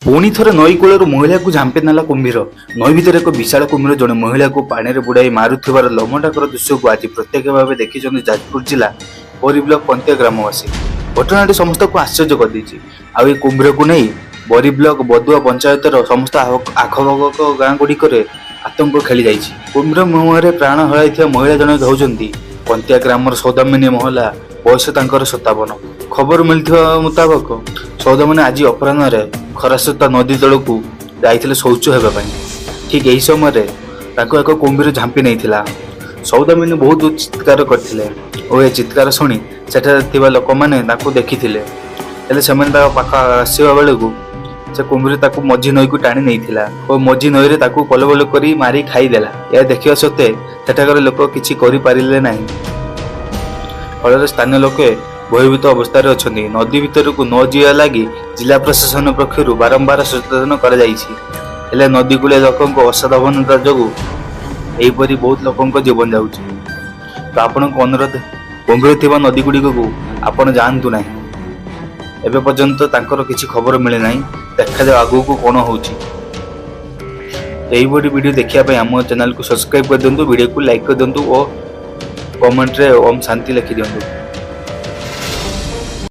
ପୁଣି ଥରେ ନଈ କୂଳରୁ ମହିଳାକୁ ଝାମ୍ପି ନେଲା କୁମ୍ଭୀର। ନଈ ଭିତରେ ଏକ ବିଶାଳ କୁମ୍ଭୀର ଜଣେ ମହିଳାକୁ ପାଣିରେ ବୁଡ଼ାଇ ମାରୁଥିବାର ଲୋମଟାକର ଦୃଶ୍ୟକୁ ଆଜି ପ୍ରତ୍ୟକ୍ଷ ଭାବେ ଦେଖିଛନ୍ତି ଯାଜପୁର ଜିଲ୍ଲା ବରୀ ବ୍ଲକ ପନ୍ତିଆ ଗ୍ରାମବାସୀ। ଘଟଣାଟି ସମସ୍ତଙ୍କୁ ଆଶ୍ଚର୍ଯ୍ୟ କରିଦେଇଛି। ଆଉ ଏ କୁମ୍ଭୀରକୁ ନେଇ ବରୀ ବ୍ଲକ ବଦୁଆ ପଞ୍ଚାୟତର ସମସ୍ତ ଆଖପାଖ ଗାଁ ଗୁଡ଼ିକରେ ଆତଙ୍କ ଖେଳିଯାଇଛି। କୁମ୍ଭୀର ମୁହଁରେ ପ୍ରାଣ ହରାଇଥିବା ମହିଳା ଜଣକ ହେଉଛନ୍ତି ପନ୍ତିଆ ଗ୍ରାମର ସୌଦାମିନୀ ମହଲା। ବୟସ ତାଙ୍କର 57। ଖବର ମିଳିଥିବା ମୁତାବକ ସୌଦାମିନୀ ଆଜି ଅପରାହ୍ନରେ ଖରାସ୍ରୋତା ନଦୀ ତଳକୁ ଯାଇଥିଲେ ଶୌଚ ହେବା ପାଇଁ। ଠିକ୍ ଏହି ସମୟରେ ତାଙ୍କୁ ଏକ କୁମ୍ଭୀର ଝାମ୍ପି ନେଇଥିଲା। ସୌଦାମିନୀ ବହୁତ ଚିତ୍କାର କରିଥିଲେ ଓ ଏ ଚିତ୍କାର ଶୁଣି ସେଠାରେ ଥିବା ଲୋକମାନେ ତାଙ୍କୁ ଦେଖିଥିଲେ। ହେଲେ ସେମାନେ ତାଙ୍କ ପାଖ ଆସିବା ବେଳକୁ ସେ କୁମ୍ଭୀର ତାକୁ ମଝି ନଈକୁ ଟାଣି ନେଇଥିଲା ଓ ମଝି ନଈରେ ତାକୁ କଲବଲ କରି ମାରି ଖାଇଦେଲା। ଏହା ଦେଖିବା ସତ୍ତ୍ୱେ ସେଠାକାର ଲୋକ କିଛି କରିପାରିଲେ ନାହିଁ। ଫଳରେ ସ୍ଥାନୀୟ ଲୋକେ ଭୟଭୀତ ଅବସ୍ଥାରେ ଅଛନ୍ତି। ନଦୀ ଭିତରକୁ ନ ଯିବା ଲାଗି ଜିଲ୍ଲା ପ୍ରଶାସନ ପକ୍ଷରୁ ବାରମ୍ବାର ସଚେତନ କରାଯାଇଛି। ହେଲେ ନଦୀ କୂଳିଆ ଲୋକଙ୍କ ଅସାବଧାନତା ଯୋଗୁଁ ଏହିପରି ବହୁତ ଲୋକଙ୍କ ଜୀବନ ଯାଉଛି। ତ ଆପଣଙ୍କୁ ଅନୁରୋଧ, ଗମ୍ଭୀର ଥିବା ନଦୀ ଗୁଡ଼ିକକୁ ଆପଣ ଯାଆନ୍ତୁ ନାହିଁ। ଏବେ ପର୍ଯ୍ୟନ୍ତ ତାଙ୍କର କିଛି ଖବର ମିଳିନାହିଁ। ଦେଖାଯାଉ ଆଗକୁ କ'ଣ ହେଉଛି। ଏହିପରି ଭିଡ଼ିଓ ଦେଖିବା ପାଇଁ ଆମ ଚ୍ୟାନେଲକୁ ସବସ୍କ୍ରାଇବ୍ କରିଦିଅନ୍ତୁ, ଭିଡ଼ିଓକୁ ଲାଇକ୍ କରିଦିଅନ୍ତୁ ଓ କମେଣ୍ଟରେ ଓମ୍ ଶାନ୍ତି ଲେଖିଦିଅନ୍ତୁ।